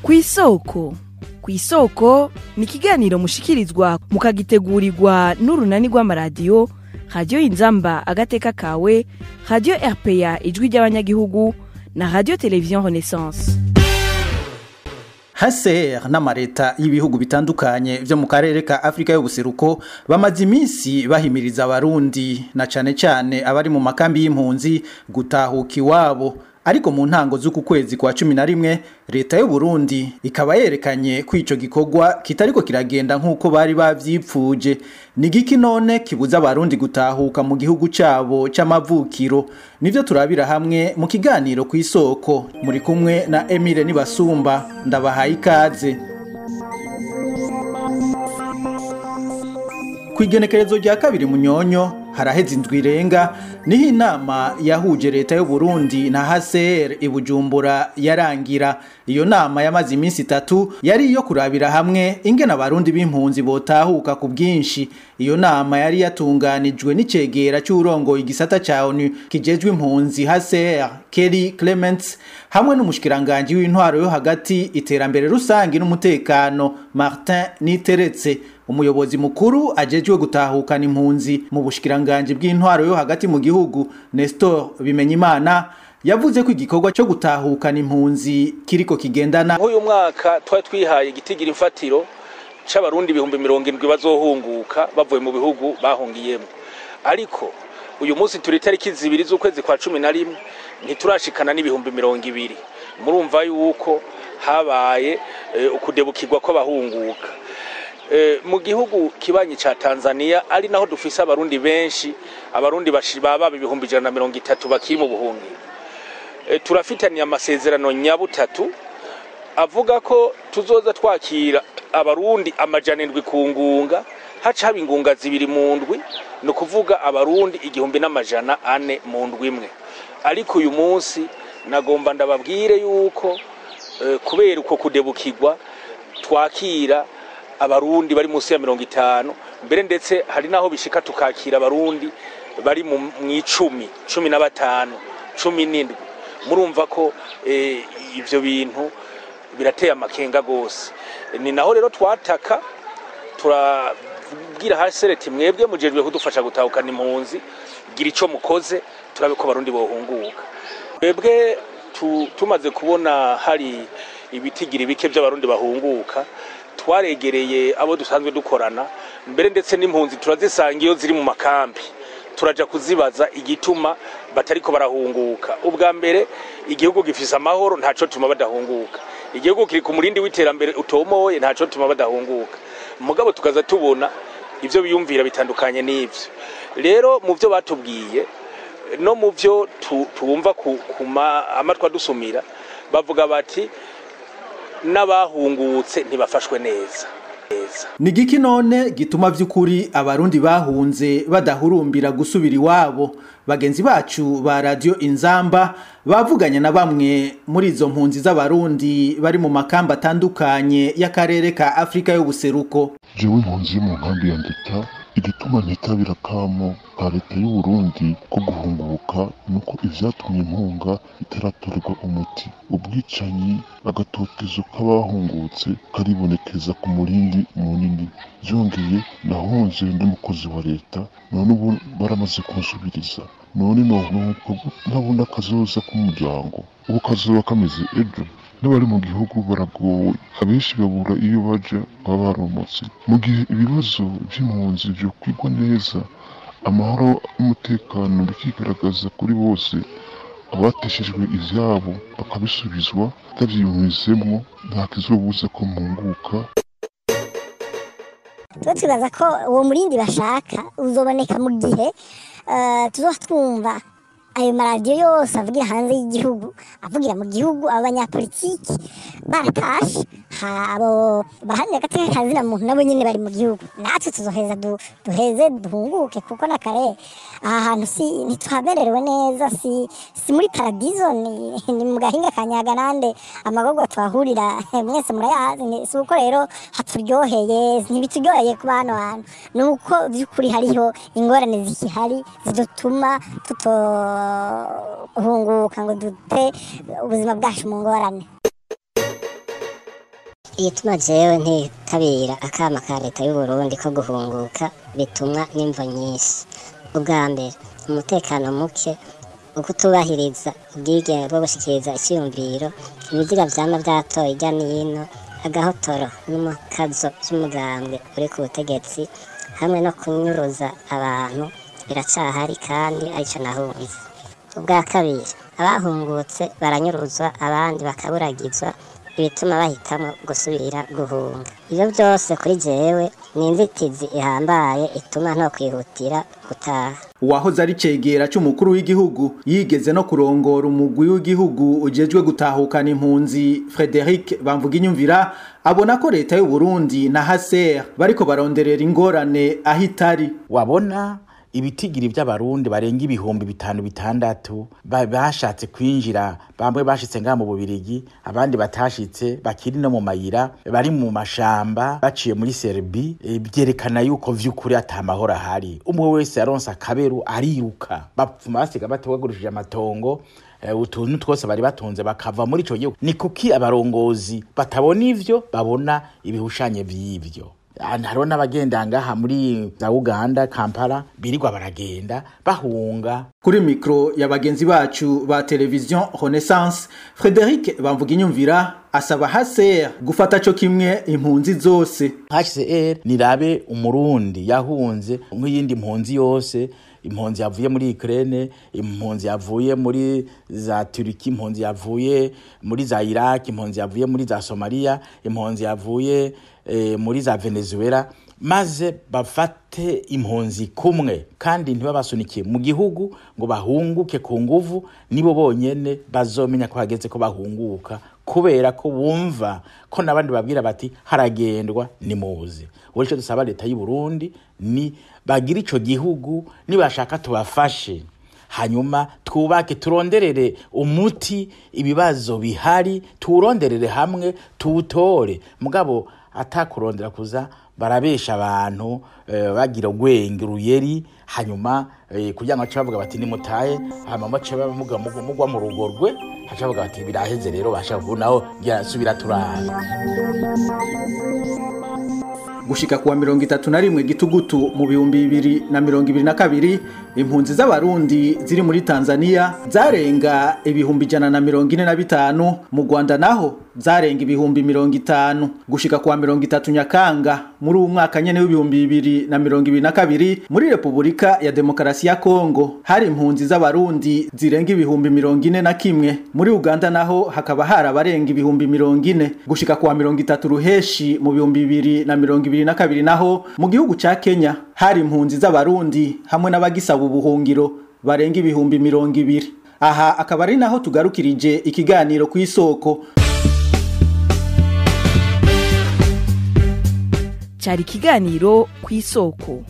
Kw'isoko. Kw'isoko ni ikiganiro mushikirizwa mukagitegurirwa n'urunani rw'amaradiyo Radiyo Inzamba Agateka Kawe, Radiyo RPA Ijwi ry'Abanyagihugu na Radiyo Televiziyo Renaissance. HCR n'amareta y'ibihugu bitandukanye vyo mu karere ka Afrika y'ubuseruko bamaze iminsi bahimiriza abarundi na cane cane abari mu makambi y'impunzi gutahuka iwabo. Ariko mu ntango z'uku kwezi kwa 11 leta y'u Burundi ikaba yerekanye ko ico gikorwa kitariko kiragenda nkuko bari bavyipfuje. Ni giki none kibuza abarundi gutahuka mu gihugu cabo c'amavukiro? Nivyo turabira hamwe mu kiganiro kw'isoko. Muri kumwe na Emile Nibasumba, ndabahaye ikaze. Kw'igenekerezo rya 2 Munyonyo haraheze indwi irenga niho inama yahuje leta y'u Burundi na HCR i Bujumbura yarangira. Iyo nama yamaze iminsi 3 yari iyo kurabira hamwe ingene abarundi b'impunzi botahuka ku bwinshi. Iyo nama yari yatunganijwe n'icegera c'urongoye igisata ca ONU kijejwe impunzi HCR Kelly Clements hamwe n'umushikiranganje w'intwaro yo hagati, iterambere rusangi n'umutekano Martin Niteretse. Umuyobozi mukuru ajejwe gutahukana impunzi mu bushikiranganje bw'intwaro yo hagati mu gihugu Nestor Bimenyimana yavuze ko igikorwa cyo gutahukana impunzi kiriko kigendana. Nk'uyu mwaka twari twihaye igitigira imfatiro c'abarundi 70,000 bazohunguka bavuye mu bihugu bahungiyemo, ariko uyu munsi turi tariki 2 z'ukwezi kwa 11 ntiturashikana n'ibihumbi 20. Murumva yuko habaye ukudebukirwa kw'abahunguka. Mu gihugu kibanyi ca Tanzania ari naho dufise abarundi benshi, abarundi baba 130,000 bakiri mu buhungiro. Turafitaniye amasezerano nyabutatu avuga ko tuzoza twakira abarundi 700 ku ngunga, haca haba ingunga 2 mu ndwi, ni ukuvuga abarundi 1400 mu ndwi imwe. Ariko uyu munsi nagomba ndababwire yuko kubera uko kudebukirwa twakira abarundi bari munsi ya 50, mbere ndetse hari naho bishika tukakira abarundi bari mu 10, 15, 17. Murumva ko ivyo bintu birateye amakenga gose. Ni naho rero twataka turabwira HCR mwebwe mujejwe kudufasha gutahukana impunzi, gira ico mukoze turabe ko abarundi bohunguka. Mwebwe tumaze kubona hari ibitigira bike by'abarundi bahunguka, twaregereye abo dusanzwe dukorana, mbere ndetse n'impunzi turazisanga iyo ziri mu makambi, turaja kuzibaza igituma batariko barahunguka. Ubwa mbere igihugu gifise amahoro ntaco tuma badahunguka, igihugu kiri ku murindi w'iterambere utomoye ntaco tuma badahunguka, mugabo tukaza tubona ivyo biyumvira bitandukanye n'ivyo. Rero mu vyo batubwiye no mu vyo tubumva ku amatwa dusumira, bavuga bati n'abahungutse ntibafashwe neza. Ni giki none gituma vy'ukuri abarundi bahunze badahurumbira gusubira iwabo? Bagenzi bacu ba Radio Inzamba bavuganye na bamwe muri izo mpunzi z'abarundi bari mu makamba atandukanye y'akarere ka Afrika y'ubuseruko. Jewe impunzi mu nkambi ya Ndeta, igituma ntitabira kamo ka leta y'u Burundi ko guhunguka nuko ivyatumye impunga itaratorerwa umuti. Ubwicanyi, agatotezo k'abahungutse karibonekeza ku murindi munini. Vyongeye nahunze ndi umukozi wa leta, none ubu baramaze kunsubiriza. None nuko ntabona kazoza k'umuryango, ubu kazoba kameze ejo. N'abari mu gihugu baragowe, abenshi babura iyo baja baba baromotse. Mu gihe ibibazo vy'impunzi vyokwigwa neza, amahoro n'umutekano bikigaragaza kuri bose, abateshejwe ivyabo bakabisubizwa, ndavyiyumvizemwo nta kizobuza ko mpunguka. Tuba twibaza ko uwo murindi bashaka uzoboneka mu gihe tuzoba twumva ayo maradiyo yose avugira hanze y'igihugu, avugira mu gihugu, abanyapolitiki baratashe, abo baharanira agateka ka zina muntu nabo nyene bari mu gihugu. Natwe tuzoheza duheze duhunguke, kuko nakare aha hantu si ntitwabererewe neza, si muri paradizo, ni mu gahinga ka Nyaganande, amagorwa twahurira mwese murayazi. Si uko rero haturyoheye, ntibituryoheye kuba hano hantu, ni uko vy'ukuri hariho ingorane zikihari zidutuma tutohunguka ngo dute ubuzima bwacu mu ngorane. Igituma jewe ntitabira akama ka leta y'u Burundi ko guhunguka bitumwa n'imvo nyinshi. Ubwa mbere, umutekano muke, ukutubahiriza ubwigenge bwo gushikiriza icyiyumviro, ibiziga vyama vyatoye irya n'ino, agahotoro n'umukazo vy'umugambwe uri ku butegetsi, hamwe no kunyuruza abantu biracahari kandi arico nahunze. Ubwa kabiri, abahungutse baranyuruzwa abandi bakaburagizwa, ibituma bahitamo gusubira guhunga. Ivyo vyose kuri jewe ni inzitizi ihambaye ituma nto kwihutira gutaha. Uwahoze ari cegera c'umukuru w'igihugu yigeze no kurongora umugwi w'igihugu ujejwe gutahukana impunzi, Frederic Bamvuginyumvira, abona ko leta y'u Burundi na HCR bariko baronderera ingorane aho itari. Wabona ibitigiri by'abarundi barenga 5,000 6,000 bashatse kwinjira, bamwe bashitse ngaha mu Bubirigi, abandi batashitse bakiri no mu mayira, bari mu mashamba baciye muri Serbi. Byerekana yuko vy'ukuri ata mahoro ahari. Umwe wese yaronse akaberu ariruka, bapfuma basiga batogagurishije amatongo, utuntu twose bari batunze bakava muri ico gihugu. Ni kuki abarongozi batabona ivyo, babona ibihushanye vy'ivyo? Hariho n'abagenda ngaha muri za Uganda, Kampala, birirwa baragenda bahunga. Kuri mikro ya bagenzi bacu ba Television Renaissance, Frederic Bamvuginyumvira asaba HCR gufata co kimwe impunzi zose. HCR nirabe umurundi yahunze nk'iyindi mpunzi yose, impunzi yavuye muri Ukraine, impunzi yavuye muri za Turki, impunzi yavuye muri za Iraq, impunzi yavuye muri za Somalia, impunzi yavuye muri za Venezuela, maze bafate impunzi kumwe kandi ntibabasunikiye mu gihugu ngo bahunguke ku nguvu. Nibo bonyene bazomenya ko hageze ko bahunguka, kubera ko bumva ko nabandi babwira bati haragendwa nimuze. Ubu ico dusaba leta y'u Burundi ni bagira ico gihugu, nibashaka tubafashe, hanyuma twubake, turonderere umuti ibibazo bihari, turonderere hamwe tuwutore. Mugabo atakurondera kuza barabesha abantu, bagira urwenge uruyeri, hanyuma kugira ngo bace bavuga bati nimutahe, hanyuma bace bamuga mugwa mu rugo rwe, haca bavuga bati biraheze rero, basha naho subira turara. Gushika kuwa 31 gitugutu mu 2022, impunzi z'abarundi ziri muri Tanzania zarenga 145,000, mu Rwanda naho zarenga 50,000. Gushika kuwa 30 Nyakanga muri uyu mwaka nyene w'2022, muri Republika ya Demokarasi ya Kongo hari impunzi z'abarundi zirenga 41,000, muri Uganda naho hakaba hari abarenga 40,000. Gushika kuwa 30 Ruheshi mu 2022 naho mu gihugu ca Kenya hari impunzi z'abarundi hamwe n'abagisaba ubuhungiro barenga 20,000. Aha akaba ari naho tugarukirije ikiganiro ku isoko. Cari ikiganiro ku isoko.